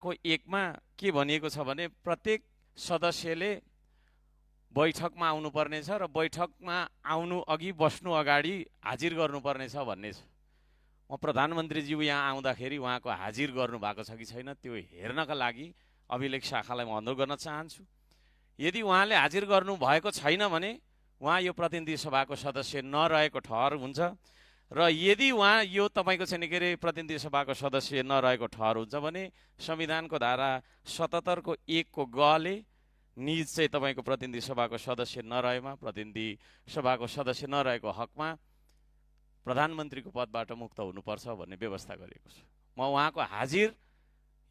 को एकमा के भनिएको छ भने प्रत्येक सदस्यले बैठकमा आउनुपर्ने छ र बैठकमा आउनु अघि बस्नु अगाडि हाजिर गर्नुपर्ने छ भन्ने छ। म प्रधानमन्त्रीज्यू यहाँ आउँदाखेरि उहाँको हाजिर गर्नु भएको छ कि छैन त्यो हेर्नका लागि अभिलेख शाखालाई म अनुरोध गर्न चाहन्छु। यदि उहाँले हाजिर गर्नु भएको छैन भने उहाँ यो प्रतिनिधि सभाको सदस्य नरहेको ठहर हुन्छ र यदि उहाँ यो तपाईँको चाहिँ के अरे प्रतिनिधि सभाको सदस्य नरहेको ठहर हुन्छ भने संविधानको धारा 77 को 1 को गले निज चाहिँ तपाईँको प्रतिनिधि सभाको सदस्य नरहेमा प्रतिनिधि सभाको सदस्य नरहेको हकमा प्रधानमन्त्रीको पदबाट मुक्त हुनुपर्छ भन्ने व्यवस्था गरिएको छ। म उहाँको हाजिर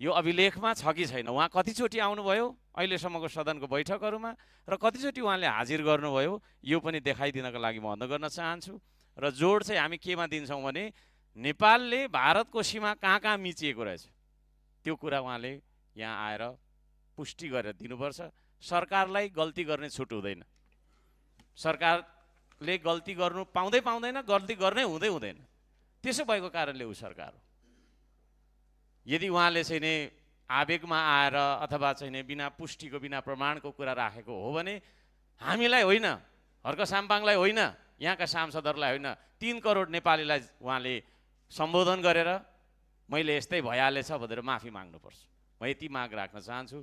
यो अभिलेखमा छ कि छैन, उहाँ कतिचोटि आउनुभयो अहिलेसम्मको सदनको बैठकहरूमा र कतिचोटि उहाँले हाजिर गर्नुभयो यो पनि देखाइदिनको लागि म अनुरोध गर्न चाहन्छु। र जोड चाहिँ हामी केमा दिन्छौँ भने नेपालले भारतको सीमा कहाँ कहाँ मिचिएको रहेछ त्यो कुरा उहाँले यहाँ आएर पुष्टि गरेर दिनुपर्छ। सरकारलाई गल्ती गर्ने छुट हुँदैन, सरकारले गल्ती गर्नु पाउँदैन, गल्ती गर्नै हुँदैन। त्यसो भएको कारणले ऊ सरकार हो। यदि उहाँले चाहिँ नि आवेगमा आएर अथवा चाहिँ नि बिना पुष्टिको बिना प्रमाणको कुरा राखेको हो भने हामीलाई होइन, हर्क साम्पाङलाई होइन, यहाँका सांसदहरूलाई होइन, 3 करोड नेपालीलाई उहाँले सम्बोधन गरेर मैले यस्तै भइहालेछ भनेर माफी माग्नुपर्छ। म यति माग राख्न चाहन्छु।